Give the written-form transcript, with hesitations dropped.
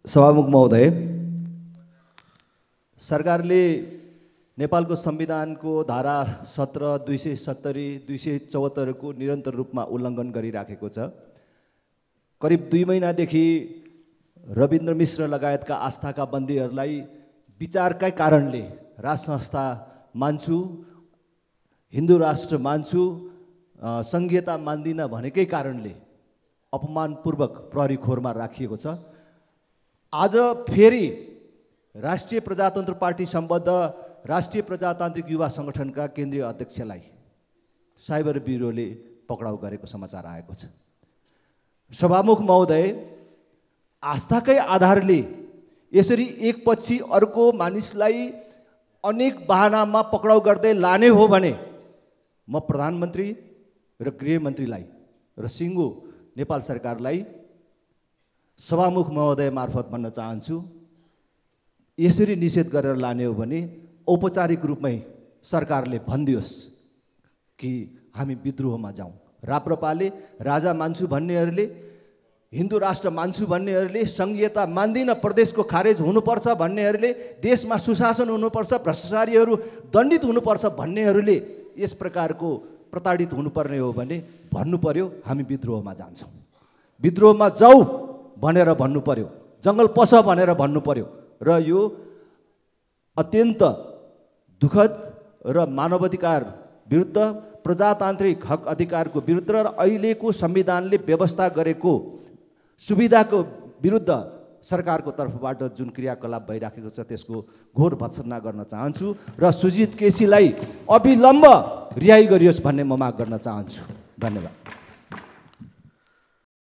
सभामुख महोदय, सरकारले नेपालको संविधानको धारा 17, 270, 274 को निरन्तर रूपमा उल्लङ्घन गरिराखेको छ। करिब 2 महिनादेखि रविन्द्र मिश्र लगायतका आस्थाका बन्दीहरूलाई विचारकै कारणले राज संस्था मान्छु, हिन्दू राष्ट्र मान्छु, संघीयता मान्दिन भनेकै कारणले अपमानपूर्वक प्रहरी खोरमा राखिएको छ। आज फेरि राष्ट्रिय प्रजातन्त्र पार्टी सम्बद्ध राष्ट्रिय प्रजातान्त्रिक युवा संगठनका केन्द्रीय अध्यक्षलाई साइबर ब्युरोले पक्राउ गरेको समाचार आएको छ। सभामुख महोदय, आस्थाकै आधारले यसरी एकपछि अर्को मानिसलाई अनेक बहानामा पक्राउ गर्दै लाने हो भने म प्रधानमन्त्री र गृहमन्त्रीलाई र सिङ्गो नेपाल सरकारलाई सभामुख महोदय मार्फत भन्न चाहन्छु, यसरी निषेध गरेर लाने हो भने औपचारिक रूपमै सरकारले भनिदियोस् कि हामी विद्रोहमा जाउँ। राप्रपाले राजा मान्छु भन्नेहरूले, हिन्दू राष्ट्र मान्छु भन्नेहरूले, संघीयता मान्दिन प्रदेशको खारेज हुनुपर्छ भन्नेहरूले, देशमा सुशासन हुनुपर्छ, भ्रष्टाचारीहरू दण्डित हुनुपर्छ भन्नेहरूले यस प्रकारको प्रताडित हुनुपर्ने हो भने भन्नु पर्यो हामी विद्रोहमा जान्छौँ। विद्रोहमा जाऊ भनेर भन्नु पर्यो, जङ्गल पस भनेर भन्नु पर्यो। र यो अत्यन्त दुःखद र मानवाधिकार विरुद्ध, प्रजातान्त्रिक हक अधिकारको विरुद्ध र अहिलेको संविधानले व्यवस्था गरेको सुविधाको विरुद्ध सरकारको तर्फबाट जुन क्रियाकलाप भइराखेको छ त्यसको घोर भत्सना गर्न चाहन्छु र सुजित केसीलाई अविलम्ब रिहाई गरियोस् भन्ने म माग गर्न चाहन्छु। धन्यवाद।